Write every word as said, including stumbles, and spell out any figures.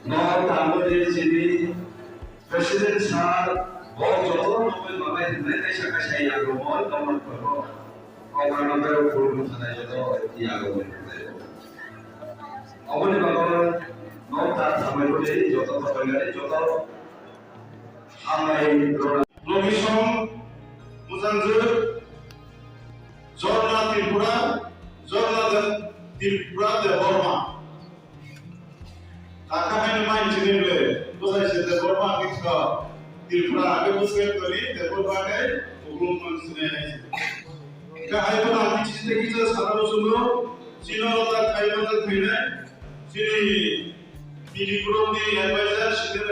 No, tamoni chini President sir, bo joto nokni bagwi hwnwi kaisa kaisa yago mo, tongmani photo. O mano tei o phuru thangna joto yago mo. Oboni bagwi nok ta thamai rwdi, joto tongmani joto hambai rwna. Location, Mujangjwk, Jorna Tripura, Jorna Tripura Debbarma. Taka haino mai chini ble, bwsai se Debbarma kisa Tripura, ake bwsai toni Debbarma ke ugrung man sini hai. Ka hai to na kichi te kichi sara lo suno, chino lo ta khai lo ta khai ne, chini bini group ni advisor sini.